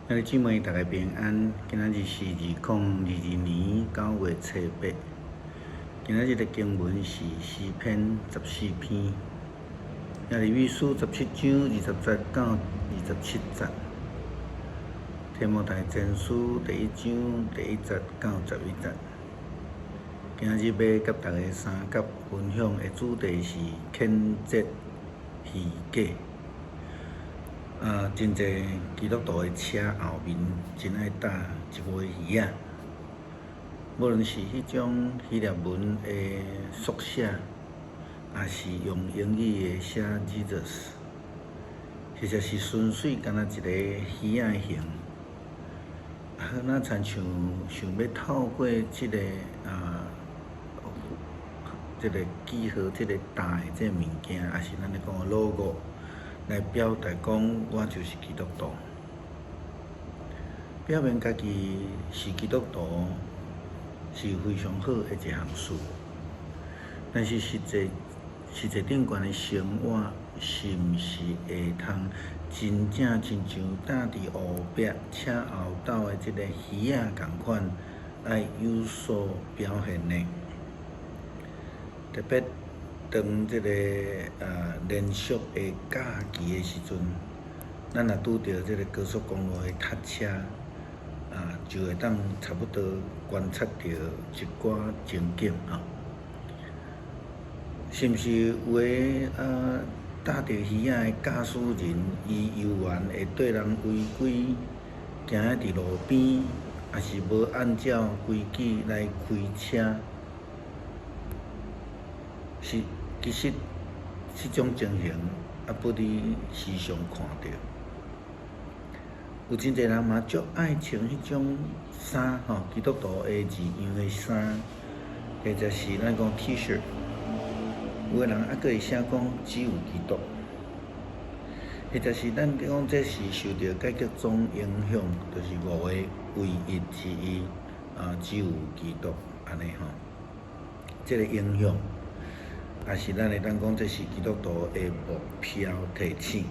兄弟姊妹，大家平安。今仔日是2022年9月初8。今仔日的經文是詩篇14篇，耶利米書17章20節到27節，提摩太前書第一章第一節到11節。今仔日欲佮大家相佮分享的主題是譴責虛假。真濟基督徒的車後面真愛搭一尾魚仔，無論是彼種希臘文的縮寫，抑是用英語的寫 Jesus，或者是純粹敢若一个魚仔形，啊，若親像想欲透過這個記號、這個大的這個物件，抑是咱咧講的 logo，來表達講，我就是基督徒，表明家己是基督徒是非常好的一項事。但是實際頂懸的生活，是毋是會通真正親像搭佇後壁車後斗的這个魚仔仝款，愛有所表現呢？特別當這个連續的假期的時陣，咱若拄著這个高速公路的塞車，就會當差不多觀察著一寡情景吼。是毋是有的搭著魚仔的駕駛人，伊猶原會對人違規，行佇路邊，抑是無按照規矩來開車？是，其實這種情形也不離時常看著。有真濟人嘛足愛穿彼種衫吼，基督徒的字樣的衫，或者是咱講 T-shirt。有的人猶閣會寫講只有基督，或者是咱講這是受著改革宗影響，就是五个唯一之一啊，只有基督按呢吼，這个影響。抑是咱會當講，這是基督徒的目標提醒。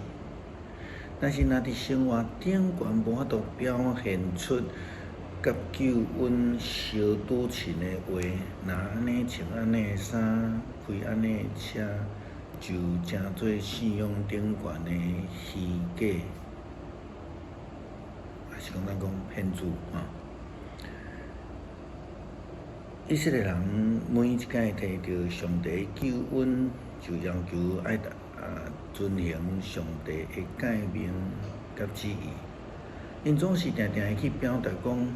但是，若佇生活頂懸無法度表現出佮救恩相拄稱的話，若按呢穿按呢的衫，開按呢的車，就成做信仰頂懸的虛假，抑是講咱講騙子吼。以色列人每一擺提著上帝的救恩，就要求愛遵行上帝的誡命佮旨意。𪜶總是定定會去表達講：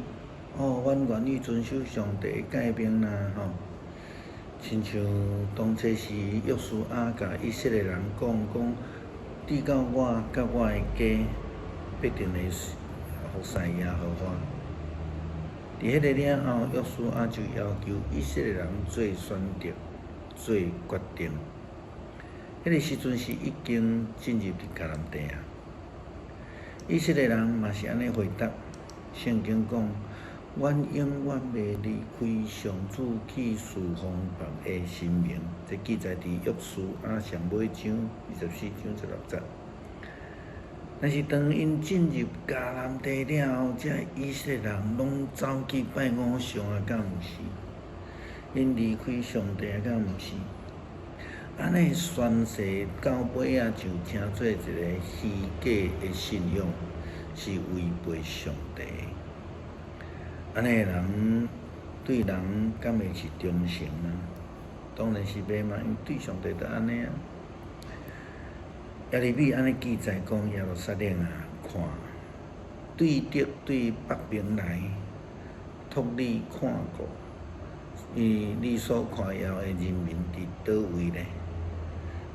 哦，阮願意遵守上帝的誡命啦，吼。親像當初時約書亞共以色列人講講，至到我佮我的家，必定會服侍耶和華。佇彼个了後，約書亞就要求以色列人做選擇、做決定。彼个時陣是已經進入佇迦南地啊。以色列人嘛是按呢回答。聖經講：阮永遠袂離開上主去事奉別的神明。這記載佇約書亞上尾章24章16節。但是當𪜶進入迦南地了後，這以色列人攏走去拜偶像啊，敢毋是？𪜶離開上帝啊，敢毋是？按呢宣誓到尾仔就成做一个虛假的信仰，是違背上帝。按呢的人對人敢會是忠誠啊？當然是袂嘛，因為對上帝就按呢啊。耶利米按呢記載講，耶路撒冷啊，看，對敵對北邊來，託你看顧，伊你所誇耀的人民佇佗位呢？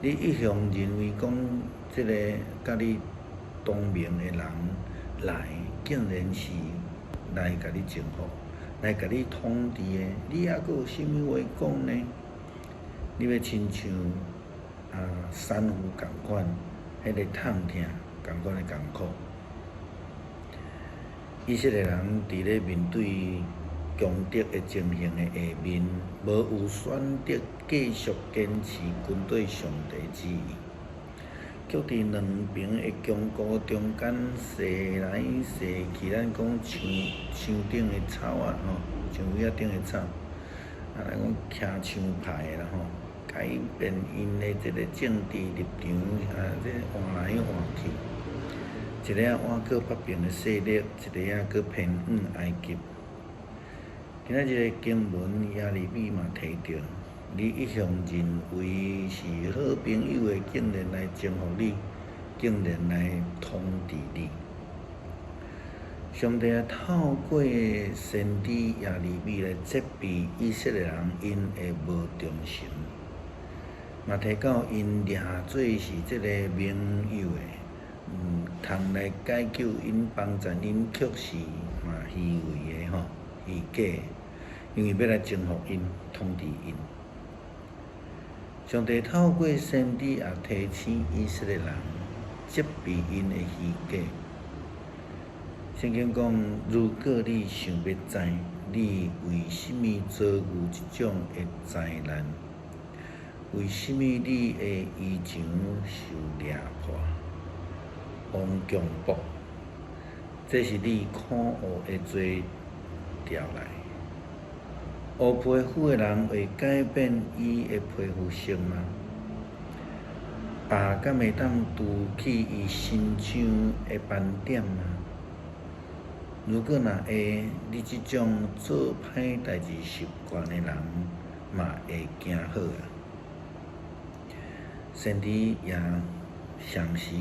你一向認為講，這个佮你同盟的人來，竟然是來共你征服，來共你統治的，你猶閣有啥物話講呢？你欲親像產婦仝款，彼个痛疼仝款的艱苦。以色列人佇咧面對強敵的情形的下面，無有選擇繼續堅持跟隨上帝旨意。卻佇兩爿的牆箍中間踅來踅去，咱講牆牆頂的草仔吼，牆圍仔頂的草，啊，咱講騎牆派的啦吼，改變𪜶的這個政治立場，啊，這換來換去，一个仔倚靠北爿的勢力，一个仔閣偏向埃及。今仔日的經文耶利米嘛提著，你一向認為是好朋友的，竟然來征服你，竟然來統治你。上帝啊，透過先知耶利米來責備以色列人𪜶的無忠誠，嘛提到𪜶掠做是這個盟友的，通來解救𪜶幫助𪜶，卻是嘛虛偽的吼，虛假。因為欲來征服𪜶，統治𪜶。上帝透過先知也提醒以色列人，責備𪜶的虛假。聖經講：如果你想欲知，你為啥物遭遇這種的災難？為啥物你的衣裳受掠破、予人強暴？這是你可惡的罪調來。烏皮膚的人會改變伊的皮膚色嗎？豹敢會當除去伊身上的斑點嗎？如果若會，你這種做歹代誌習慣的人，嘛會行好啊。先知也同時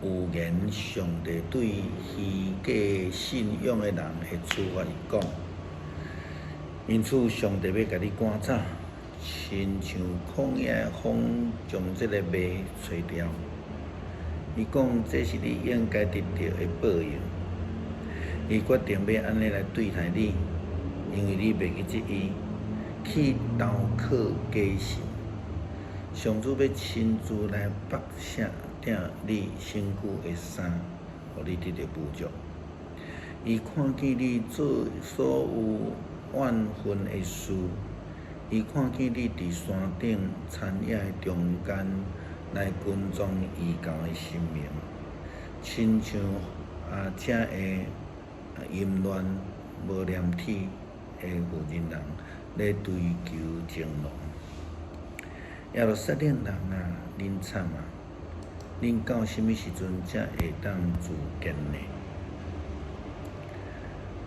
預言上帝對虛假信仰的人的處罰，伊講。因此，上帝欲共你趕走，親像曠野的風將這個麥吹掉。伊講這是你應該得著的報應。伊決定欲按呢來對待你，因為你袂記得伊，去投靠假神。上主欲親自來剝卸拆你身軀的衫，予你得著侮辱。伊看見你做所有怨恨的事，伊看見你佇山頂田野的中間來跟從異教的神明，親像啊這个淫亂無廉恥的婦人人咧追求情郎。耶路撒冷人啊，恁慘啊！恁到啥物時陣才會當自潔呢？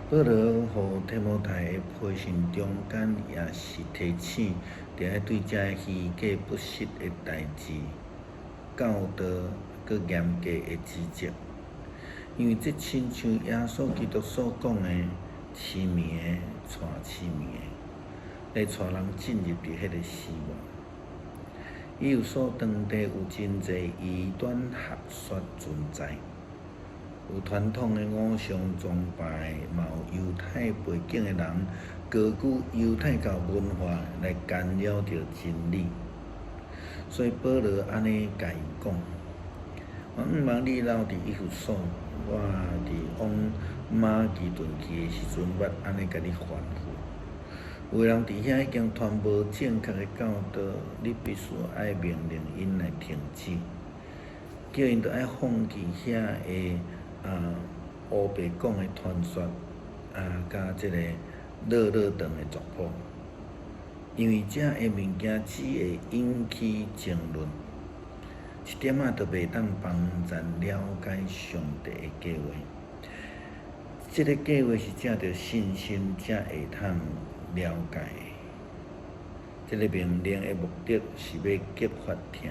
保羅予提摩太的批信中間，也是提醒，著愛對這虛假不實的代誌、教導，閣嚴格的指責，因為這親像耶穌基督所講的，痴迷的帶痴迷的，來帶人進入佇彼个死亡。以弗所當地有真濟異端學說存在。有傳統的偶像崇拜，嘛有猶太背景的人，高舉猶太教文化來干擾著真理。所以保羅按呢共𪜶講：我向望你留佇以弗所，我佇往馬其頓去的時陣，欲按呢共你吩咐。有的人佇遐已經傳無正確的教導，你必須愛命令𪜶來停止，叫𪜶著愛放棄遐个啊，烏白講的傳說啊，佮這個落落長的族譜，因為這个物件只會引起爭論，一點仔都袂當幫咱了解上帝的計劃。這个計劃是藉著信心才會通了解的。這个命令的目的是欲激發疼，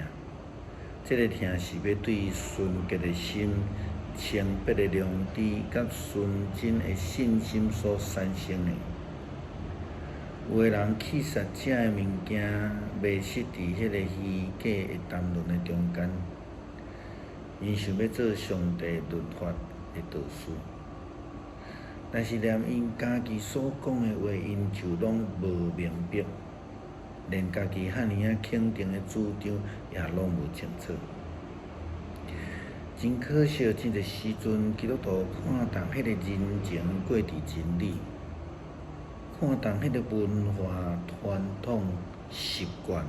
這个疼是欲對純潔的心、清白的良知、佮純真的信心所產生的。有的人去殺這个物件，迷失佇彼个虛假的談論的中間，𪜶想欲做上帝律法的導師，但是連𪜶家己所講的話，𪜶就攏無明白，連家己遐爾仔肯定的主張也攏無清楚。真可惜，真濟時陣基督徒看重彼個人情過佇真理，看重彼個文化傳統習慣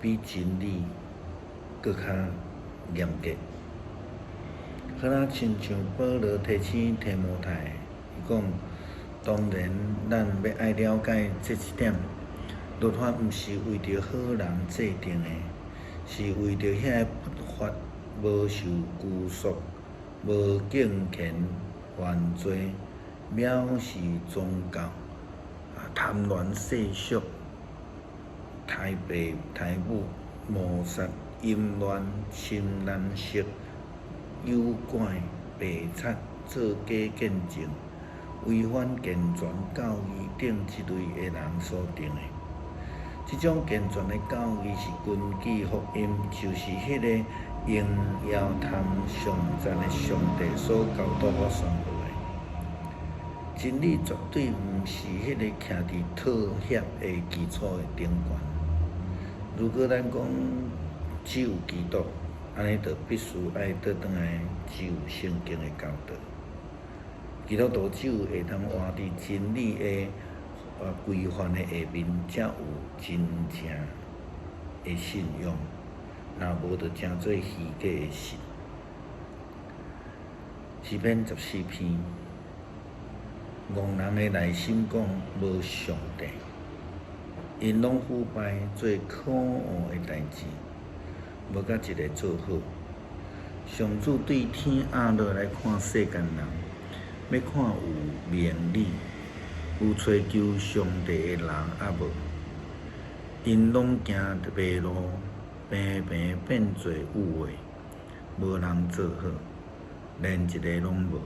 比真理閣較嚴格。好若親像保羅提醒提摩太，伊講：當然，咱欲愛了解這一點，律法毋是為著好人制定的，是為著遐个不法、無受拘束、無敬虔、犯罪、藐視宗教、貪戀世俗、刣父刣母、謀殺、淫亂、親男色、誘拐、白賊、做假見證、違反健全教義等這類的人所定的。這種健全的教義是根據福音，就是彼个榮耀通頌讚的上帝所交託我宣告的。真理絕對毋是彼个徛佇妥協的基礎的頂懸。如果咱講只有基督，按呢就必須愛倒轉來只有聖經的教導。基督徒只有會當活佇真理的規範的下面，才有真正的信仰。若無，就成做虛假的信。詩篇14篇，戇人的內心講無上帝，𪜶攏腐敗，做可惡的代誌，無甲一个做好。上主對天壓落來看世間人，欲看有明理、有揣求上帝的人抑無？𪜶攏行迷路，平平變做有的，無人做好，連一个攏無。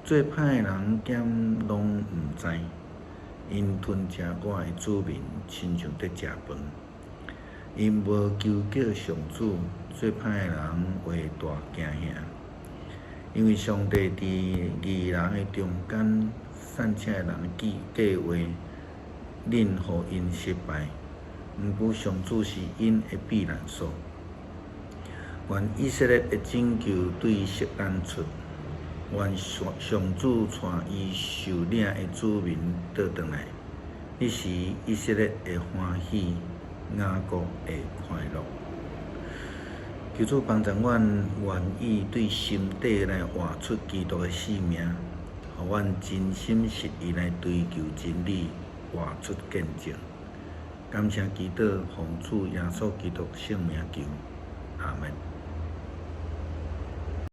做歹的人敢攏毋知？𪜶吞食我的子民，親像佇食飯。𪜶無求叫上主，做歹的人話大驚嚇。因為上帝佇義人的中間，散赤的人計計劃，忍予𪜶失敗。毋過上主是𪜶的避難所。願以色列的拯救對錫安出，願上主帶伊受領的子民倒轉來。彼時以色列會歡喜，雅各會快樂。求主幫助阮願意對心底來活出基督的生命，予阮真心實意來追求真理，活出見證。感謝祈禱，奉主耶穌基督聖名求，阿門。